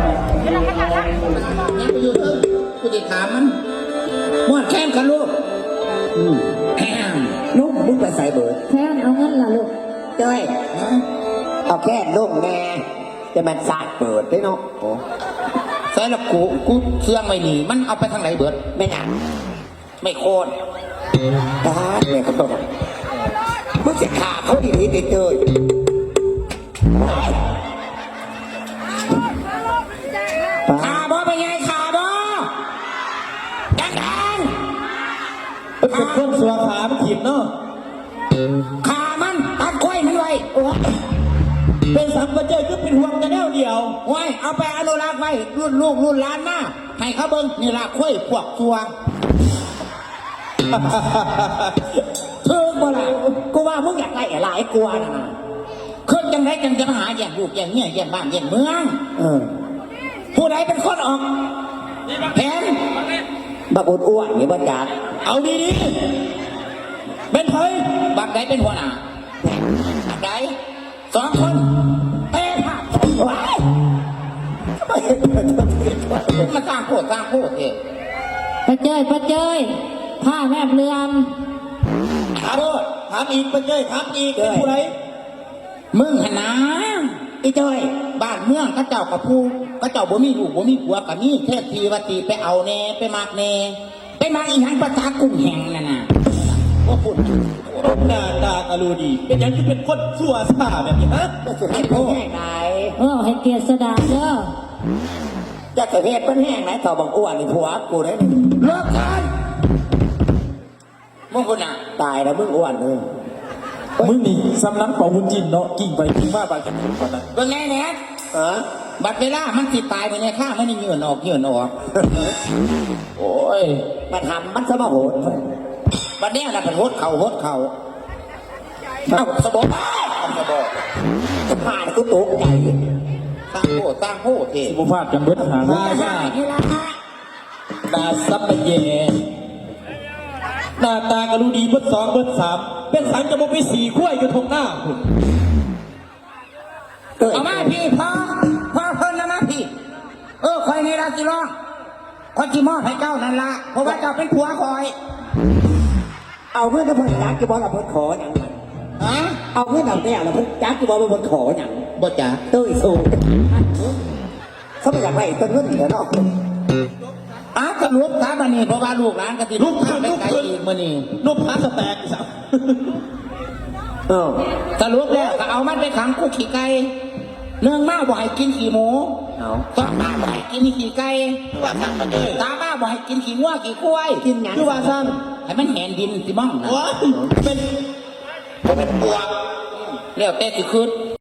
ຍັງໄປຢູ່ເທິງ ກູຊິຖາມມັນ ມອດແຄນກັນລູກ. ອືມ ແອມ ລຸງ ມຶງໄປໃສເບີດ? ແຄນເອົາເງິນລະລູກ. ເຈ້ຍ ເອົາແຄນລົງແດ່ ຈະແມ່ນສາດເບີດເດ້ເນາະ. ໂອ້ ໃສລະ ກູ ກູເຊື່ອງໄວ້ນີ້ ມັນເອົາໄປທາງໃດເບີດ? ແມ່ນຫຍັງ? ໄມ້ໂຄນ. ປາດ ແມ່ໂຄນ ມຶງຊິຂ້າເຂົາອີ່ຫຼີຕິເຈ້ຍ? ຂ້າບໍ່ ພໍ່ໃຫຍ່ ຂ້າບໍ່? ດັງໆ ເປັນຄົນຊົ່ວ ຂ້າມັນຖິ້ມເນາະ. ຂ້າມັນ ຕັດຄວາຍມັນໄວ້. ໂອ້ຍ ເປັນສັງປະເຈີ ຄືເປັນຫ່ວງແຕ່ແນວດຽວ. ໂອ້ຍ ເອົາໄປອະນຸລັກໄວ້ ລຸ້ນລູກລຸ້ນຫຼານມາ ໃຫ້ເຂົາເບິ່ງ ນີ້ລະຄວາຍພວກຊົ່ວ. ຖືກບໍ່ລະ? ກູວ່າມຶງຢາກໄດ້ຫຼາຍກວ່ານັ້ນນະ. ຄືຈັ່ງໃດຈັ່ງຈະມາຫາແຍ່ງລູກແຍ່ງເມຍແຍ່ງບ້ານແຍ່ງເມືອງ? ເອີ ຜູ້ໃດເປັນຄົນອອກແຜນ? ບັກອ້ວນໆນີ້ບໍ່ຈັກ. ເອົາດີໆ ເປັນໃຜ? ບັກໃດເປັນຫົວໜ້າ? ບັກໃດ? ສອງຄົນເຕະພາດ. ວ້າຍ ມາສ້າງໂພດສ້າງໂພດເດ້. ປາເຈີຍ ປາເຈີຍ ພາແວບເຫຼື່ອມ. ຖາມໂລດ ຖາມອີກ ປາເຈີຍ ຖາມອີກ. ເຈີຍ ເປັນຜູ້ໃດ? ມຶງຫັ້ນນາ ອີເຈີຍ. ບ້ານເມືອງເຂົາເຈົ້າກະຜູ້ ເຂົາເຈົ້າບໍ່ມີລູກບໍ່ມີຜົວກະມີ ແທນທີ່ວ່າຊິໄປເອົາແດ່ ໄປມັກແດ່. ໄປມັກອີຫຍັງພາສາກຸງແຮງນັ້ນນະ? ບໍ່ພຸ້ນ ໜ້າຕາກະຮູ້ດີ ເປັນຫຍັງຄືເປັນຄົນຊົ່ວຊ້າແບບນີ້ ຮະ? ເຈົ້າຊິເຮັດມັນແຮງໃດ? ເອີ ໃຫ້ກຽດສະດາເດີ. ເຈົ້າຊິເຮັດມັນແຮງໃດ ເຖົ້າບັກອ້ວນນີ້ ຜົວກູເດ້. ເລີກກັນ ມຶງພຸ້ນນະ. ຕາຍລະມຶງອ້ວນເອີຍ. ມຶງນີ້ສ່ຳໜັງເປົ່າວຸ້ນຈິ້ນເນາະ ກິ້ງໄປກິ້ງມາບາດກັນພຸ້ນນະ. ເບິ່ງແນ່ແນ່. ເອີ ບັດເວລາມັນຊິຕາຍມື້ນີ້ ຂ້າມັນນີ້ຍື່ນອອກຍື່ນອອກ. ໂອ້ຍ ບັດຫຳມັນສະມາໂຫດ ບັດແນວນັ້ນພັດຫົດເຂົ້າຫົດເຂົ້າ. ເອົ້າ ສະບໍ ສະບໍ ຜ່ານ ກູຕົກໃຈ. ສ້າງໂພດສ້າງໂພດເດ້. ຊິບໍ່ພາດກັນເບິດຫາເລີຍ. ໜ້າສຳມະແຍ ໜ້າຕາກະຮູ້ດີເບິດສອງເບິດສາມ ເປັນສັງຈະບໍ່ໄປສີຄວາຍຢູ່ທົ່ງນາພຸ້ນ. ເອີຍ ເອົາມາພີ້ ພໍ່ ພໍ່ເພິ່ນ ເອົາມາພີ້. ເອີ ຂ້ອຍນີ້ລະຊິລອງ ຂ້ອຍຊິມອບໃຫ້ເຈົ້ານັ້ນລະ ເພາະວ່າເຈົ້າເປັນຜົວຂ້ອຍ. ເອົາເງິນນຳເພິ່ນຈັກຢູ່ບໍ່ລະ ເພິ່ນຂໍຫຍັງຫັ້ນ? ຮະ? ເອົາເງິນເອົາແນວລະ ເພິ່ນຈັກຢູ່ບໍ່ວ່າເພິ່ນຂໍຫຍັງ? ບໍ່ຈັກ. ເອີຍ ໂຊ ເຂົາບໍ່ຢາກໄດ້ແຕ່ເງິນແຫຼະເນາະ. ເອົາ ສະຫຼຸບຊະບັດນີ້ ເພາະວ່າລູກຫຼານກະຊິລຸກຂຶ້ນ ໄປໄກອີກມື້ນີ້ ລຸກຫາສະແຕັກອີກຊະ. ເອີ ສະຫຼຸບແລ້ວກະເອົາມັນໄປຂັງຄຸກຂີ້ໄກ່. ໜຶ່ງມາບໍ່ໃຫ້ກິນຂີ້ໝູ. ເອົາ ສອງມາບໍ່ໃຫ້ກິນຂີ້ໄກ່. ຄືວ່າຊັ້ນປະເຈີຍ. ສາມມາບໍ່ໃຫ້ກິນຂີ້ງົວຂີ້ຄວາຍ. ກິນຫຍັງ? ຄືວ່າຊັ້ນ ໃຫ້ມັນແຫນດິນຊິມອງນະ. ໂອ້ຍ ເປັນ ບໍ່ເປັນປວກ ແລ້ວແຕ່ຊິຄິດ.